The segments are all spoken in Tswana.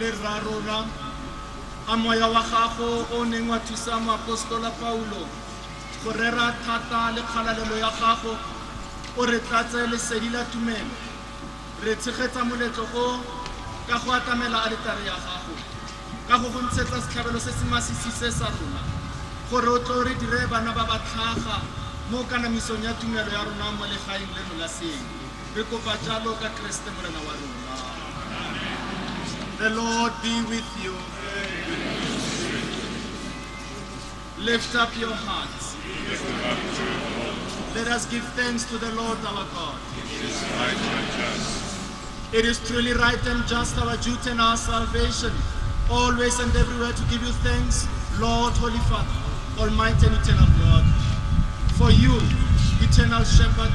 le rra rona, a moya wa gago o neng wa thusa moapostola Paulo go rera thata le kgalalelo ya gago, o re tlatse lesedi la tumelo. Re tshegetsa moletlo o ka go atamela aletare ya gago, ka go go ntshetsa setlhabelo se se masisi se sa rona, gore o tlo re dire bana ba ba tlhaga mo kanamisong ya tumelo ya rona mo legaeng leno la seeng. Re kopa jalo ka Kreste Morena wa rona. The Lord be with you. Lift up your hearts. Let us give thanks to the Lord our God. It is right and just. It is truly right and just, our duty and our salvation, always and everywhere to give you thanks, Lord, Holy Father, Almighty and eternal God. For you, eternal Shepherd,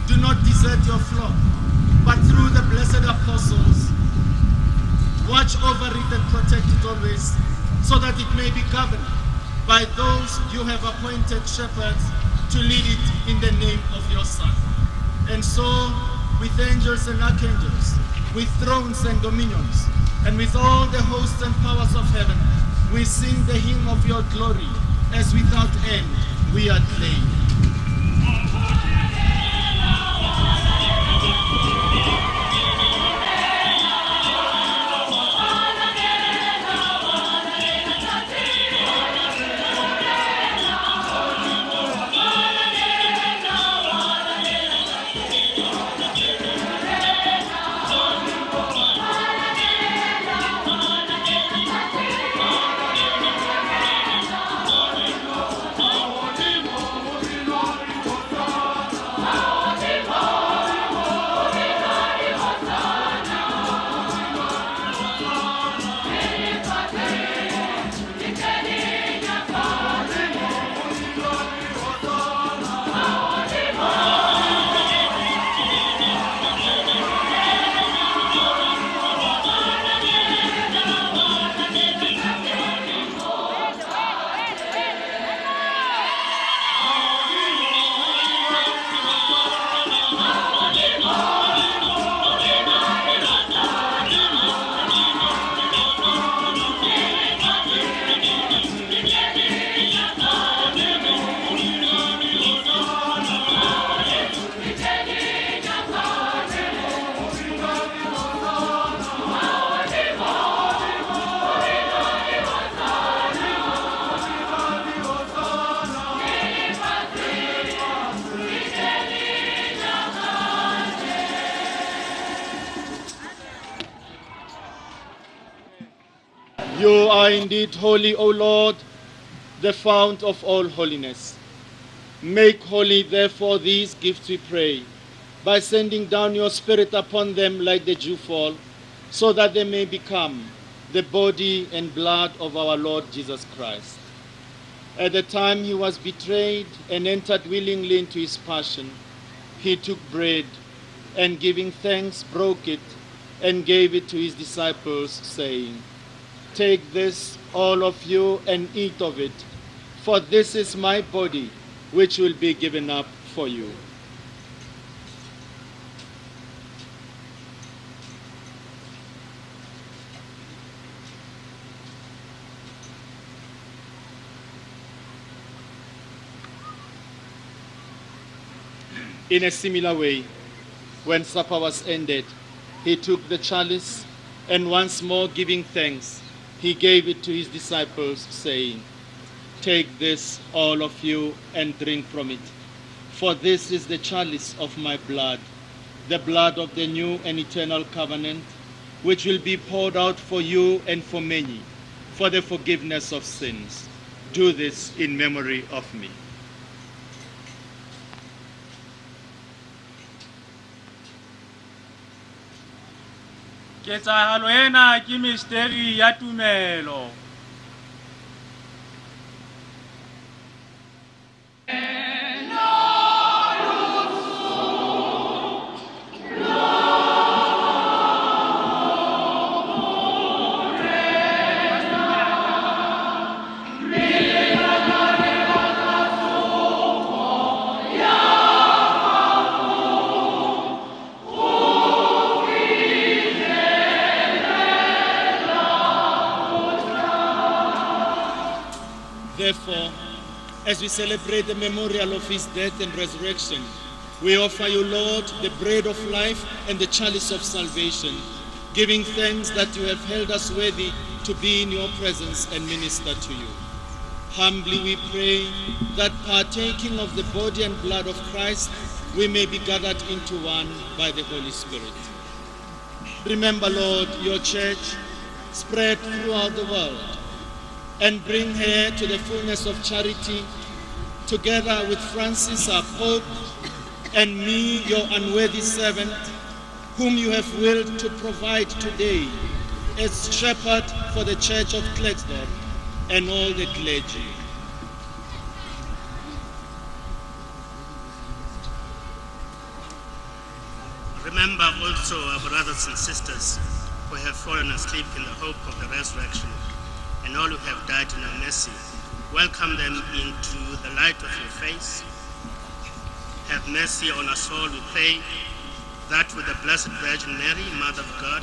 do not desert your flock, but through the blessed apostles, watch over it and protect it always, so that it may be governed by those you have appointed shepherds to lead it in the name of your Son. And so, with angels and archangels, with thrones and dominions, and with all the hosts and powers of heaven, we sing the hymn of your glory, as without end we acclaim. You are indeed holy, O Lord, the fount of all holiness. Make holy, therefore, these gifts, we pray, by sending down your Spirit upon them like the dewfall, so that they may become the body and blood of our Lord Jesus Christ. At the time he was betrayed and entered willingly into his passion, he took bread and, giving thanks, broke it and gave it to his disciples, saying, Take this, all of you, and eat of it, for this is my body, which will be given up for you. In a similar way, when supper was ended, he took the chalice and once more giving thanks, he gave it to his disciples, saying, Take this, all of you, and drink from it. For this is the chalice of my blood, the blood of the new and eternal covenant, which will be poured out for you and for many for the forgiveness of sins. Do this in memory of me. Ketsahalo ena ke misteri ya tumelo. Therefore, as we celebrate the memorial of his death and resurrection, we offer you, Lord, the bread of life and the chalice of salvation, giving thanks that you have held us worthy to be in your presence and minister to you. Humbly we pray that partaking of the body and blood of Christ, we may be gathered into one by the Holy Spirit. Remember, Lord, your church spread throughout the world and bring her to the fullness of charity, together with Francis, our Pope, and me, your unworthy servant, whom you have willed to provide today as shepherd for the church of Klerksdorp and all the clergy. Remember also our brothers and sisters who have fallen asleep in the hope of the resurrection, and all who have died in your mercy. Welcome them into the light of your face. Have mercy on us all, we pray, that with the Blessed Virgin Mary, Mother of God,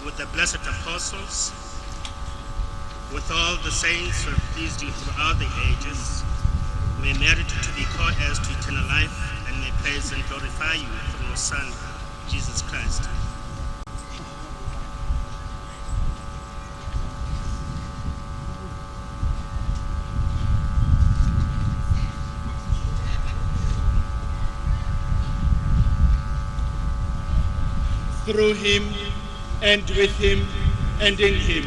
with the blessed apostles, with all the saints who have pleased you throughout the ages, we merit to be co-heirs to eternal life, and may praise and glorify you through your Son, Jesus Christ. Through him, and with him, and in him,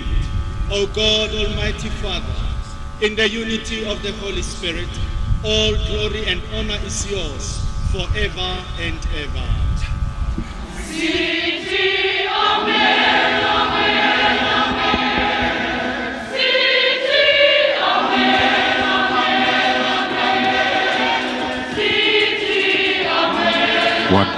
O God, Almighty Father, in the unity of the Holy Spirit, all glory and honor is yours forever and ever. What?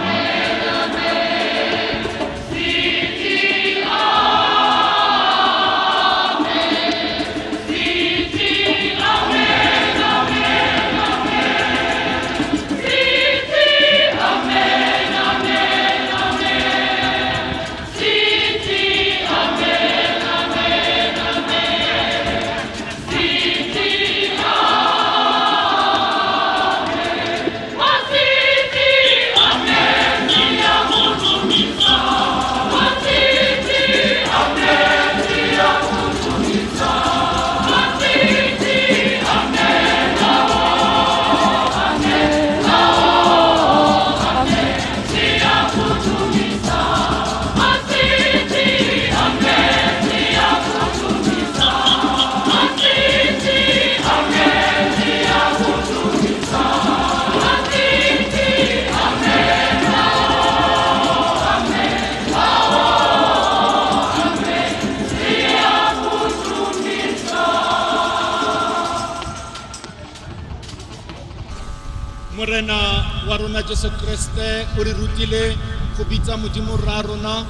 Morena wa rona Jesu Kriste o re rutile go bitsa Modimo rra rona,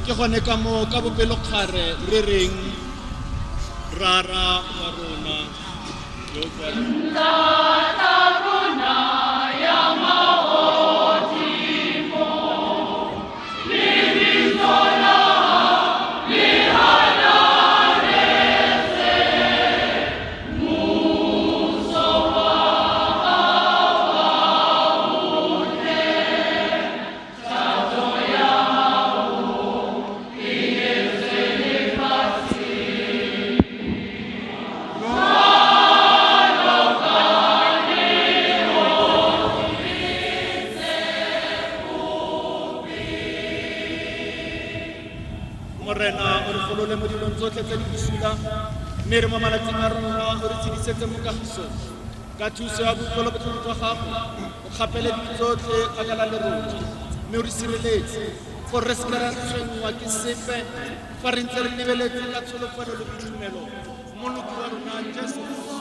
ke gone ka moo ka bopelokgale re reng Rara wa rona yo o kwa Morena o re golole mo dilong tsotlhe tse di bosula, mme re mo malatsing a rona o re tshedisetse mo kagisong. Ka thuso ya boutlwelobotlhoko jwa gago, o kgapele dibe tsotlhe kgakala le rona, mme o re sireletse gore re seke ra tshwenngwa ke sepe fa re ntse re lebeletse ka tsholofelo le boitumelo Mmoloki wa rona Jesu Kristo.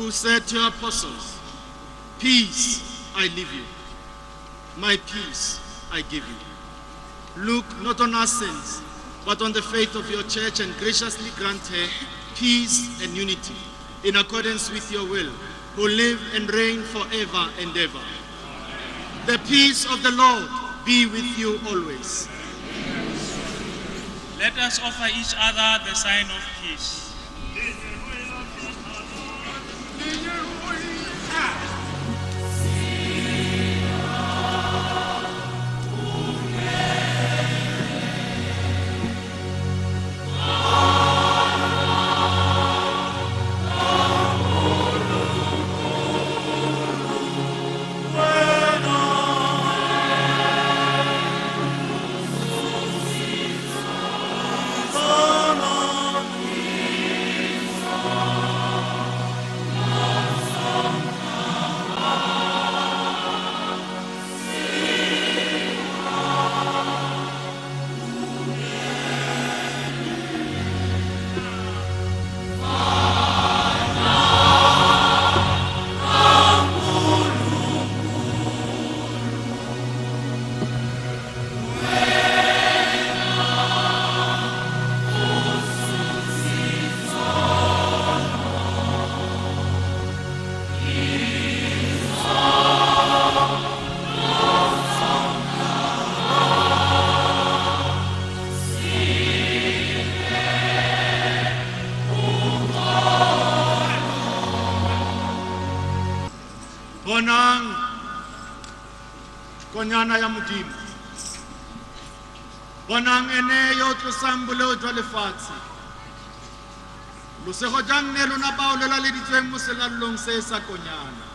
Who said to your apostles, "Peace I leave you, my peace I give you." Look not on our sins, but on the faith of your church, and graciously grant her peace and unity in accordance with your will, who live and reign forever and ever. The peace of the Lord be with you always. Let us offer each other the sign of peace. Bonang konyana ya Modimo. Bonang ene yo tlosang boleo jwa lefatshe. Losego jang ne lona bao lo laleditsweng mo selallong se sa konyana.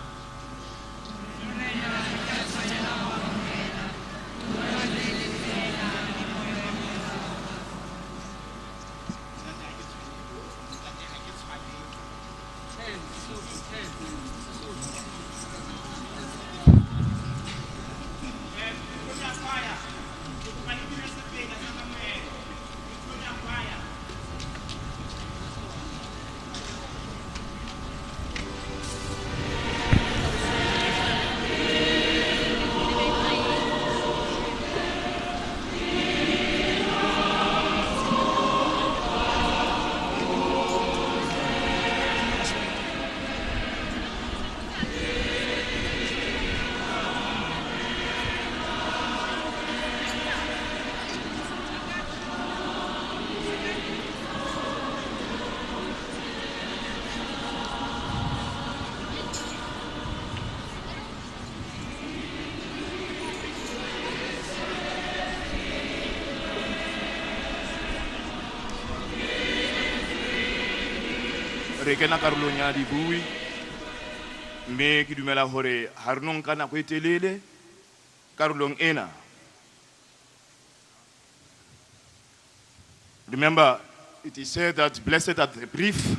Re kena karolong ya dibui, mme ke dumela hore ha re no nka nako e telele karolong ena. Remember, it is said that blessed are the brief,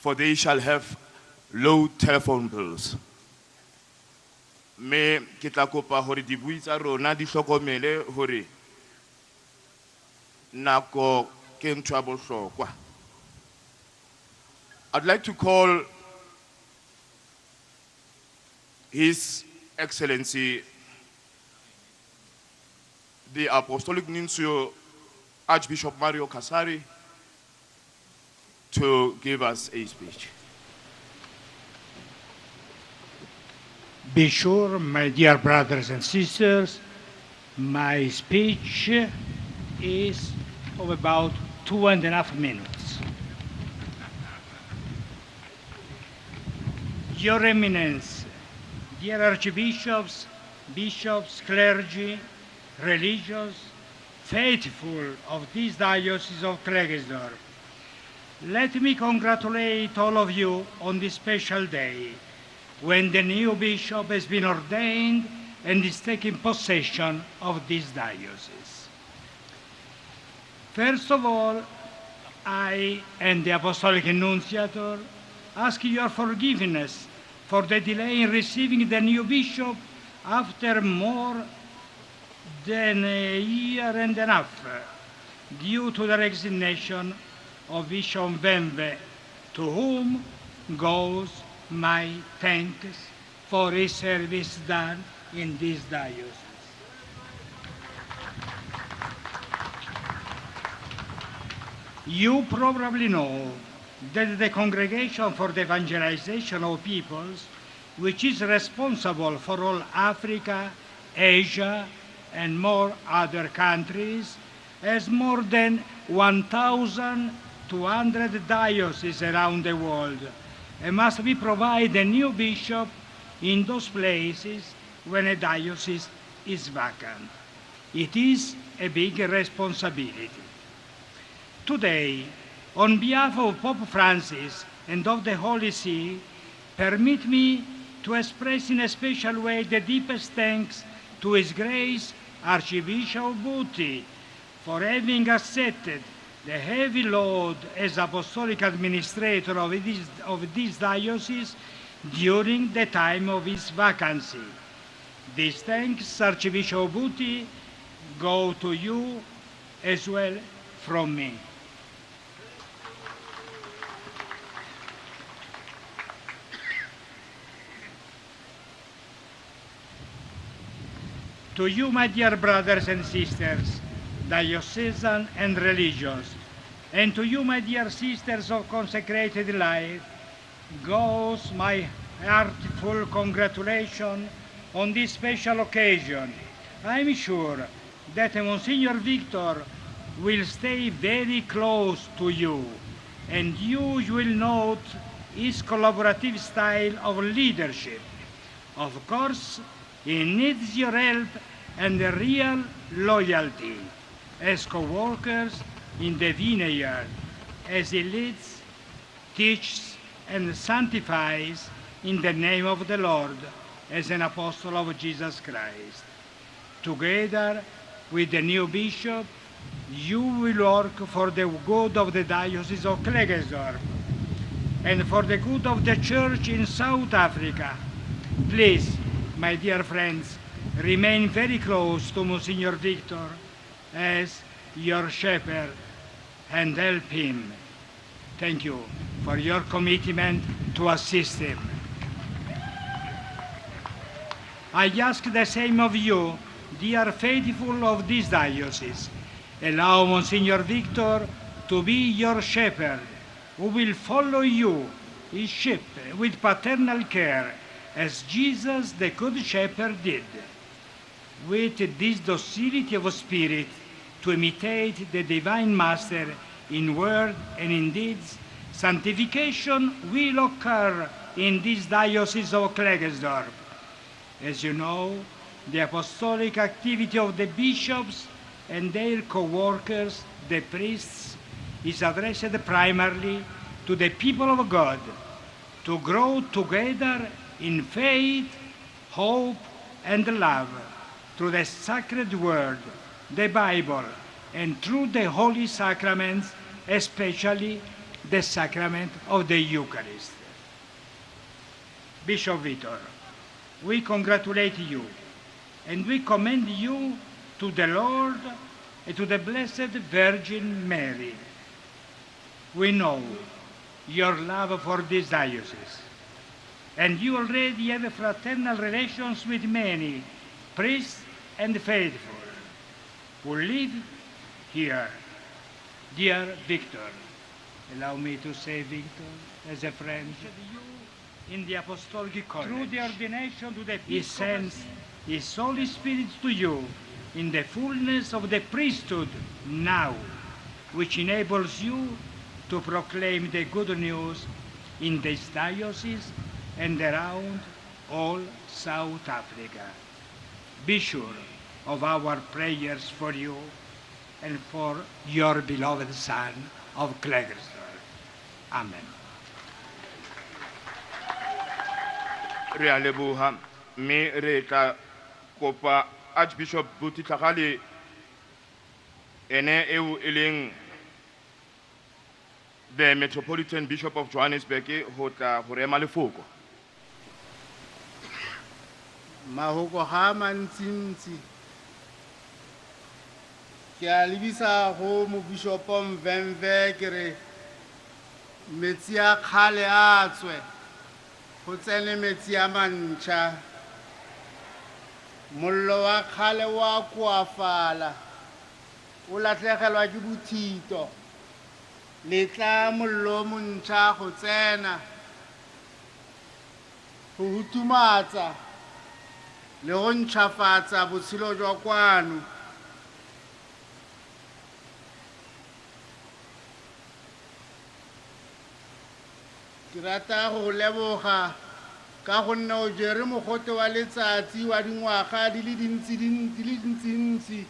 for they shall have low telephone bills. Mme ke tla kopa hore dibui tsa rona di hlokomele hore nako ke ntho ya bohlokwa. I'd like to call His Excellency, the Apostolic Nuncio, Archbishop Mario Cassari, to give us a speech. Be sure, my dear brothers and sisters, my speech is of about 2.5 minutes. Your Eminence, dear archbishops, bishops, clergy, religious, faithful of this diocese of Klerksdorp, let me congratulate all of you on this special day when the new bishop has been ordained and is taking possession of this diocese. First of all, I and the Apostolic Nunciator ask your forgiveness for the delay in receiving the new bishop after more than a year and a half, due to the resignation of Bishop Mvemve, to whom goes my thanks for his service done in this diocese. You probably know that the Congregation for the Evangelization of Peoples, which is responsible for all Africa, Asia, and more other countries, has more than 1,200 dioceses around the world, and must be provided a new bishop in those places when a diocese is vacant. It is a big responsibility. Today, on behalf of Pope Francis and of the Holy See, permit me to express in a special way the deepest thanks to His Grace Archbishop Buti for having accepted the heavy load as apostolic administrator of this diocese during the time of his vacancy. These thanks, Archbishop Buti, go to you as well from me. To you, my dear brothers and sisters, diocesan and religious, and to you, my dear sisters of consecrated life, goes my heartful congratulation on this special occasion. I'm sure that Monsignor Victor will stay very close to you, and you will note his collaborative style of leadership. Of course, he needs your help and real loyalty as co-workers in the vineyard, as he leads, teaches, and sanctifies in the name of the Lord as an apostle of Jesus Christ. Together with the new bishop, you will work for the good of the Diocese of Klerksdorp and for the good of the Church in South Africa. Please, my dear friends, remain very close to Monsignor Victor as your shepherd and help him. Thank you for your commitment to assist him. I ask the same of you, dear faithful of this diocese. Allow Monsignor Victor to be your shepherd, who will follow you, his sheep, with paternal care, as Jesus the Good Shepherd did. With this docility of spirit to imitate the Divine Master in word and in deeds, sanctification will occur in this diocese of Klerksdorp. As you know, the apostolic activity of the bishops and their co-workers, the priests, is addressed primarily to the people of God, to grow together in faith, hope, and love through the sacred word, the Bible, and through the holy sacraments, especially the sacrament of the Eucharist. Bishop Victor, we congratulate you and we commend you to the Lord and to the Blessed Virgin Mary. We know your love for this diocese, and you already have fraternal relations with many priests and faithful who live here. Dear Victor, allow me to say Victor as a friend, in the Apostolic College, through the ordination to the He sends His Holy Spirit to you in the fullness of the priesthood now, which enables you to proclaim the good news in this diocese and around all South Africa. Be sure of our prayers for you and for your beloved son of Klerksdorp. Amen. Re a leboha, mme re tla kopa Archbishop Buti Tlhagale, ene eo e leng the Metropolitan Bishop of Johannesburg, ho tla ho rema lefoko. Mahoko ha mantsintsi ke a lebisa go mobishopo Mvemve, ke re metsi a kgale a tswe. Go tsene metsi a mantšha. Mollo wa kgale wa koafala, o latlhegelwa ke bothito. Letla mollo o montšha go tsena, go hutumatsa le go ntšhafatsa botshelo jwa kwano. Ke rata go leboga ka gonne o jere mogote wa letsatsi wa dingwaga di le dintsi di le dintsintsi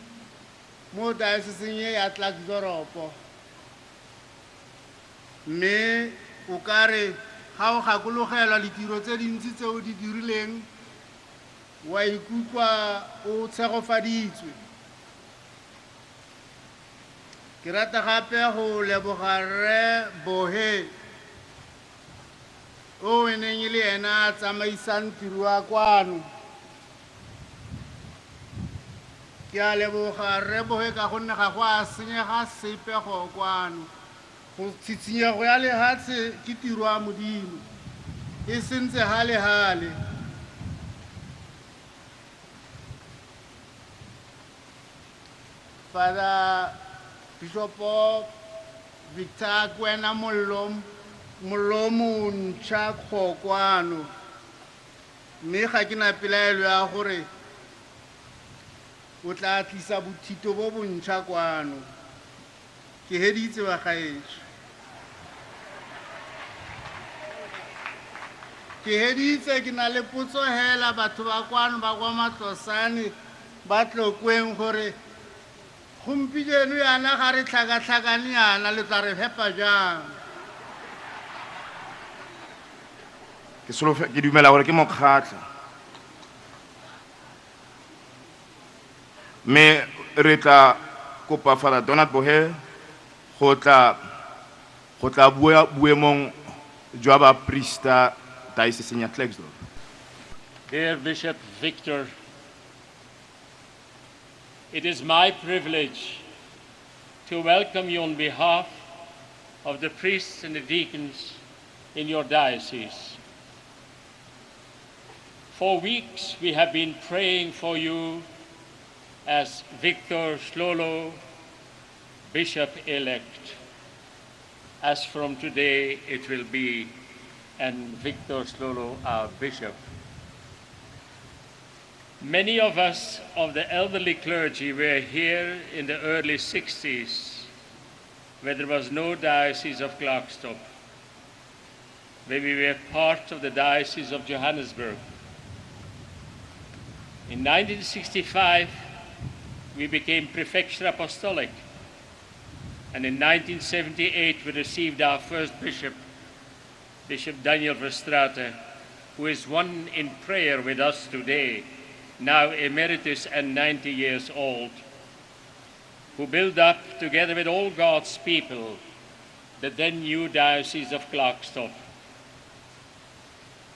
mo dioceseng e ya Klerksdorp. Mme o ka re ga o gakologelwa ditiro tse dintsi tse o di dirileng, wa ikutlwa o tshegofaditswe. Ke rata gape go leboga Rre Bohe, o e neng e le ena a tsamaisang tiro ya kwano. Ke a leboga Rre Bohe ka gonne ga go a senyega sepe go kwano. Go tshitshinyego ya lehatshe ke tiro ya Modimo, e sentse hale-hale. Father Bishop Victor Kwena mollo mollo montšha go kwano, mme ga ke na pelaelo ya gore o tla tlisa bothito bo bontšha kwano. Ke heditse ba gaetsho. Ke heditse, ke na le potso hela batho ba kwano ba kwa Matlosane ba Tlokweng gore gompieno yana ga re tlhakatlhakane yana le tla re fepa jang? Ke solofe ke dumela gore ke mokgatlho. Mme re tla kopa Father Donald Bohe go tla bua boemong jwa baprista dioceseng ya Klerksdorp. Dear Bishop Victor, it is my privilege to welcome you on behalf of the priests and the deacons in your diocese. For weeks we have been praying for you as Victor Hlolo, Bishop-elect. As from today it will be, and Victor Hlolo, our bishop. Many of us of the elderly clergy were here in the early 60s, where there was no diocese of Klerksdorp, where we were part of the diocese of Johannesburg. In 1965, we became Prefecture Apostolic, and in 1978 we received our first bishop, Bishop Daniel Verstraete, who is one in prayer with us today, now emeritus and 90 years old, who built up, together with all God's people, the then new Diocese of Klerksdorp.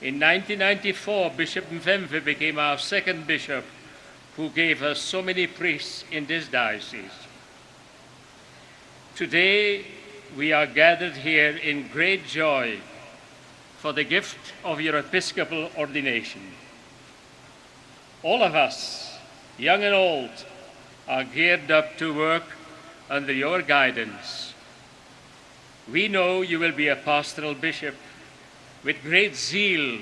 In 1994, Bishop Mvemve became our second bishop, who gave us so many priests in this diocese. Today, we are gathered here in great joy for the gift of your episcopal ordination. All of us, young and old, are geared up to work under your guidance. We know you will be a pastoral bishop with great zeal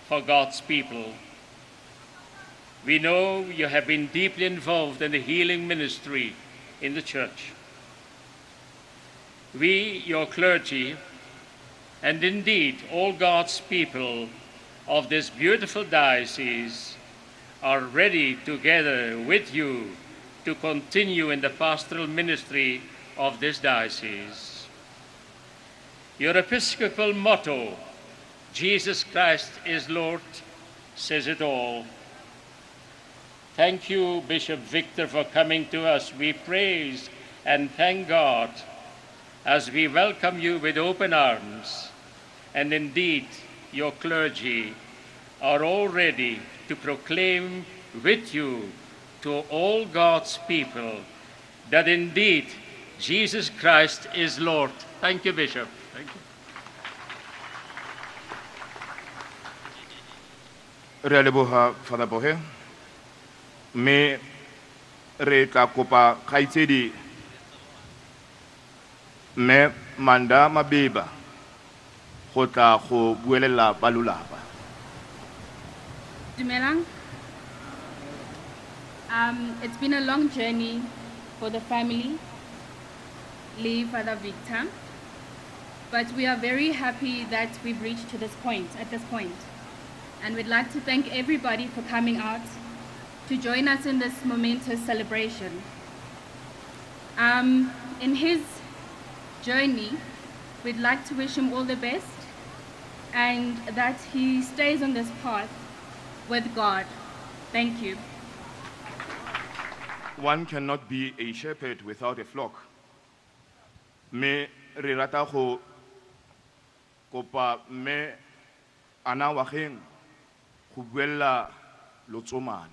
for God's people. We know you have been deeply involved in the healing ministry in the church. We, your clergy, and indeed all God's people of this beautiful diocese, are ready together with you to continue in the pastoral ministry of this diocese. Your episcopal motto, Jesus Christ is Lord, says it all. Thank you, Bishop Victor, for coming to us. We praise and thank God as we welcome you with open arms, and indeed your clergy are all ready to proclaim with you to all God's people that indeed Jesus Christ is Lord. Thank you, Bishop. Thank you. Re a leboga, Father Bohe. Mme re tla kopa kgaitsedi mme Manda Mabeba go tla go buelela ba lolapa. Dumelang. It's been a long journey for the family, Lee, Father Victor, but we are very happy that we've reached to this point, at this point. And we'd like to thank everybody for coming out to join us in this momentous celebration. In his journey, we'd like to wish him all the best and that he stays on this path with God. Thank you. One cannot be a shepherd without a flock. Mme re rata go kopa mme Ana Wageng go buella lotsomane.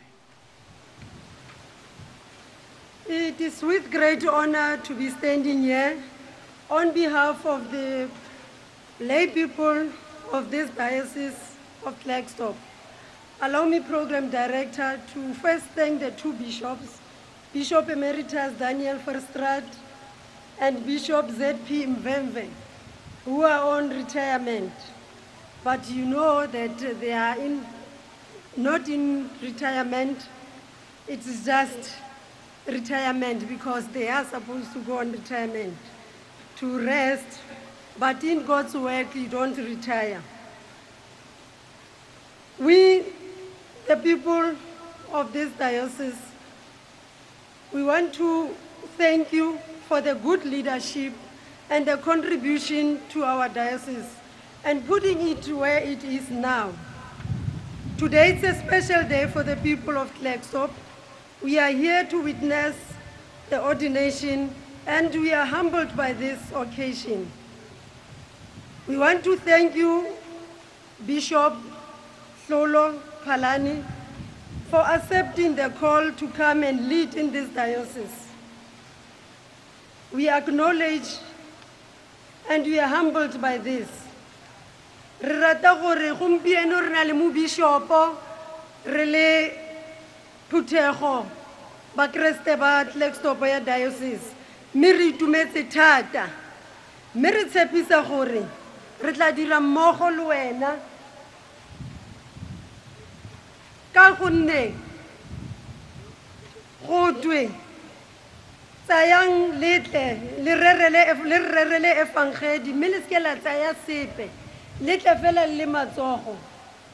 It is with great honor to be standing here on behalf of the lay people of this Diocese of Klerksdorp. Allow me, Program Director, to first thank the two bishops, Bishop Emeritus Daniel Verstraat and Bishop Z.P. Mvemve, who are on retirement. But you know that they are not in retirement. It is just retirement because they are supposed to go on retirement to rest. But in God's work, you don't retire. We, the people of this diocese, we want to thank you for the good leadership and the contribution to our diocese and putting it where it is now. Today is a special day for the people of Klerksdorp. We are here to witness the ordination, and we are humbled by this occasion. We want to thank you, Bishop Tlholo Phalane, for accepting the call to come and lead in this diocese. We acknowledge and we are humbled by this. Re rata gore gompieno re na le mobishopo, re le phuthego bakreste ba Klerksdorp ya diocese, mme re itumetse thata, mme re tshepisa gore re tla dira mmogo le wena ka gonne go twe tsayang letle le rerele efangedi, mme le seke la tsaya sepe, le tle fela le matsogo.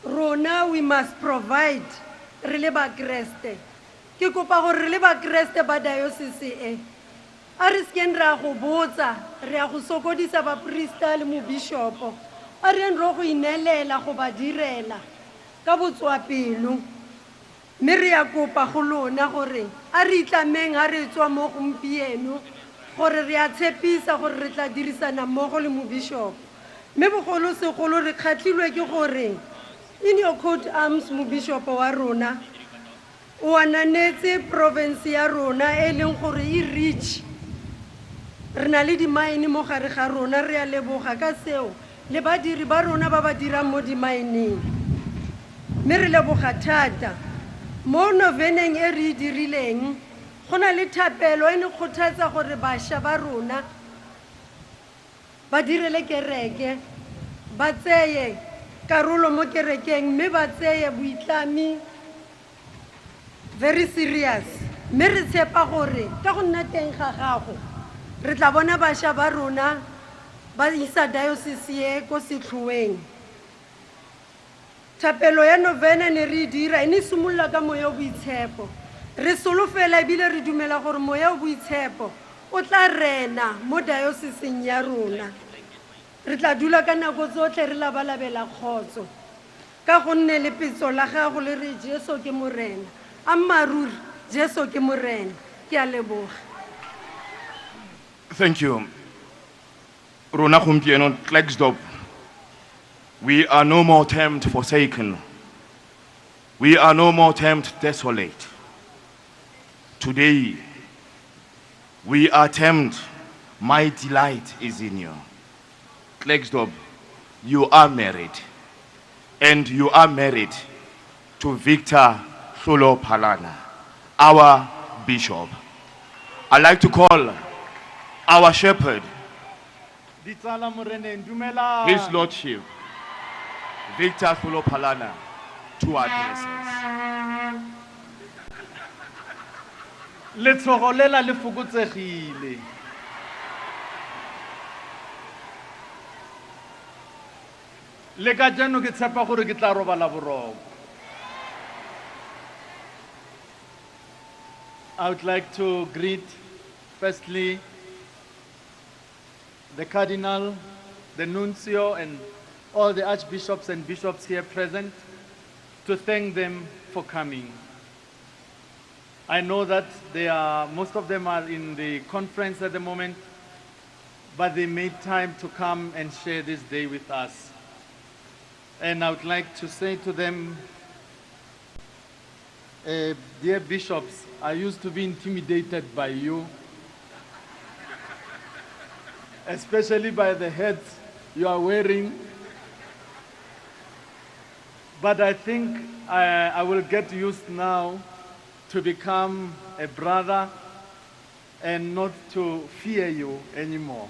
Rona we must provide re le bakreste. Ke kopa gore re le bakreste ba diocese e, a re sekeng re a go botsa, re a go sokodisa baprista le mobishopo, a re yeng ro go ineelela go ba direla ka botswapelo. Mme re ya kopa go lona gore a re itlameng ha re tswa mo gompieno gore re a tshepisa gore re tla dirisana mmogo le mobishopo. Mme bogolosegolo re kgatlhilwe ke gore in your coat arms mobishopo wa rona o ananetse province ya rona e leng gore e rich. Re na le di-mine mo gare ga rona, re a leboga ka seo le badiri ba rona ba ba dirang mo di-mineng. Mme re leboga thata. Mo noveneng e re e dirileng, go na le thapelo e ne kgothatsa gore bašwa ba rona ba direle kereke, ba tseye karolo mo kerekeng, mme ba tseye boitlami very serious. Mme re tshepa gore ka go nna teng ga gago, re tla bona bašwa ba rona ba isa diocese e ko setlhoeng. Thapelo ya novena ne re e dira, e ne e simolola ka moya o boitshepo. Re solofela ebile re dumela gore moya o boitshepo o tla rena mo dioceseng ya rona. Re tla dula ka nako tsotlhe re labalabela kgotso, ka gonne lepetso la gago le re Jesu ke Morena. Ammaruri, Jesu ke Morena. Ke a leboga. Thank you. Rona gompieno Klerksdorp, we are no more termed forsaken. We are no more termed desolate. Today, we are termed, my delight is in you. Klerksdorp, you are married. And you are married to Victor Hlolo Phalana, our bishop. I'd like to call our shepherd, Ditsala moreneng dumelang. His Lordship, Victor Hlolo Phalana, to address us. Letshogo lela le fokotsegile. Le kajeno ke tshepa gore ke tla robala boroko. I would like to greet firstly the Cardinal, the Nuncio, and all the archbishops and bishops here present to thank them for coming. I know that most of them are in the conference at the moment, but they made time to come and share this day with us. And I would like to say to them, dear bishops, I used to be intimidated by you, especially by the hats you are wearing. But I think I will get used now to become a brother and not to fear you anymore.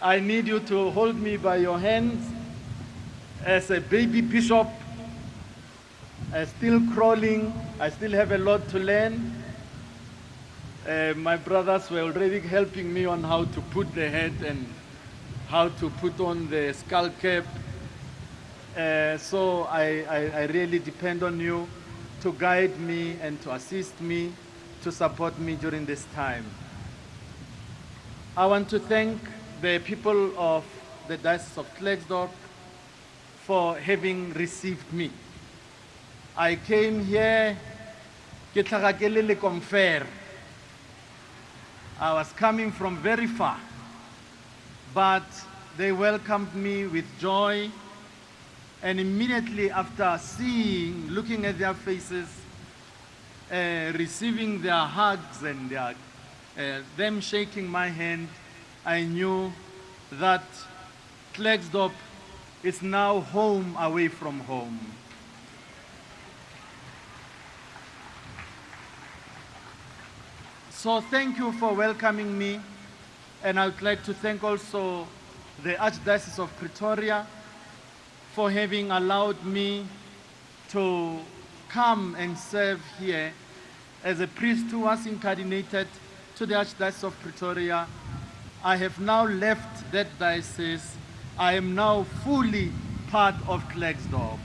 I need you to hold me by your hands as a baby bishop, still crawling. I still have a lot to learn. My brothers were already helping me on how to put the hat and how to put on the skull cap. So I really depend on you to guide me and to assist me, to support me during this time. I want to thank the people of the Diocese of Klerksdorp for having received me. I came here, ke tlhaga ke le lekomfer. I was coming from very far, but they welcomed me with joy. And immediately after looking at their faces, receiving their hugs and them shaking my hand, I knew that Klerksdorp is now home away from home. So thank you for welcoming me, and I would like to thank also the Archdiocese of Pretoria for having allowed me to come and serve here as a priest who was incardinated to the Archdiocese of Pretoria. I have now left that diocese. I am now fully part of Klerksdorp.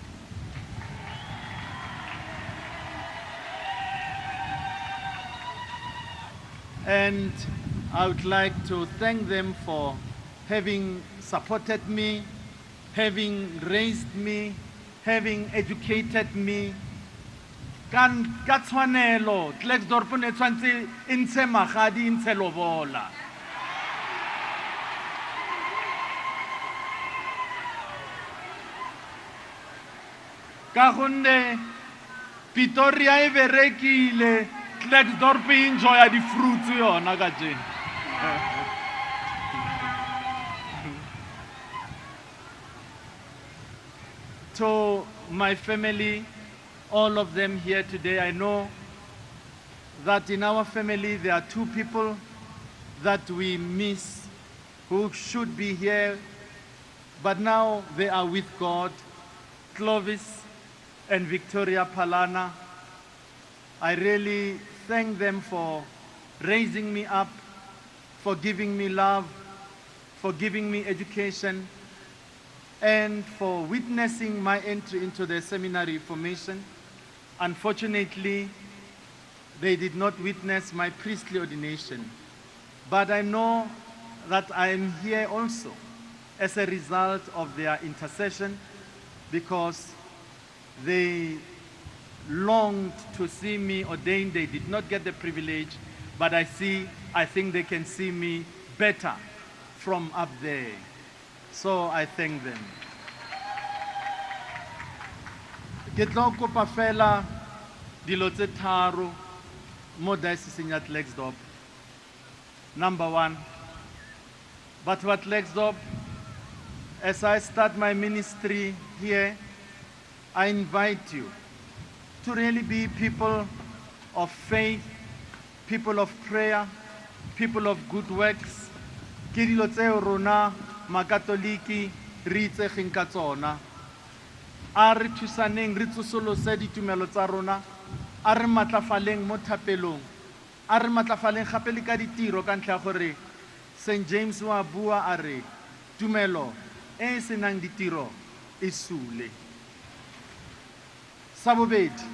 And I would like to thank them for having supported me, having raised me, having educated me. Ka tshwanelo, Klerksdorp ne tshwantse e ntshe magadi, e ntshe lobola. Ka gonne Pretoria e berekile, Klerksdorp e enjoya di-fruits yona kajeno. To my family, all of them here today, I know that in our family there are two people that we miss who should be here, but now they are with God, Clovis and Victoria Phalana. I really thank them for raising me up, for giving me love, for giving me education, and for witnessing my entry into the seminary formation. Unfortunately, they did not witness my priestly ordination. But I know that I am here also as a result of their intercession, because they longed to see me ordained. They did not get the privilege, but I think they can see me better from up there. So I thank them. Ke tlo kopa fela dilo tse tharo mo diocese ya Klerksdorp. Number one, batho ba Klerksdorp, as I start my ministry here, I invite you to really be people of faith, people of prayer, people of good works. Ke dilo tseo rona makatoliki re itsegeng ka tsona. A re thusaneng re tsosolose ditumelo tsa rona, a re matlafaleng mo thapelong, a re matlafaleng gape le ka ditiro ka ntlha ya gore St. James wa bua a re tumelo e e senang ditiro e sule. Sa bobedi,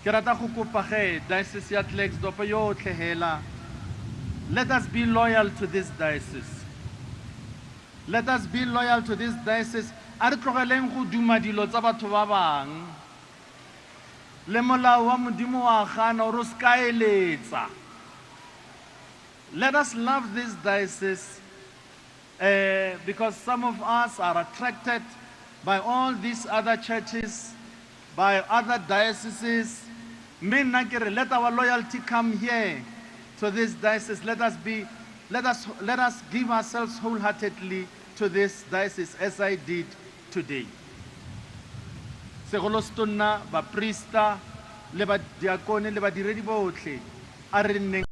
ke rata go kopa ge diocese ya Klerksdorp yotlhe hela, let us be loyal to this diocese. Let us be loyal to this diocese. A re tlogeleng go duma dilo tsa batho ba bang. Le molao wa Modimo wa gana o re o se ka eletsa. Let us love this diocese because some of us are attracted by all these other churches, by other dioceses. Mme nna ke re, let our loyalty come here to this diocese. Let us be, let us give ourselves wholeheartedly to this diocese as I did today. Segolo setonna, baprista, le badiakone, le badiredi botlhe, a re nneng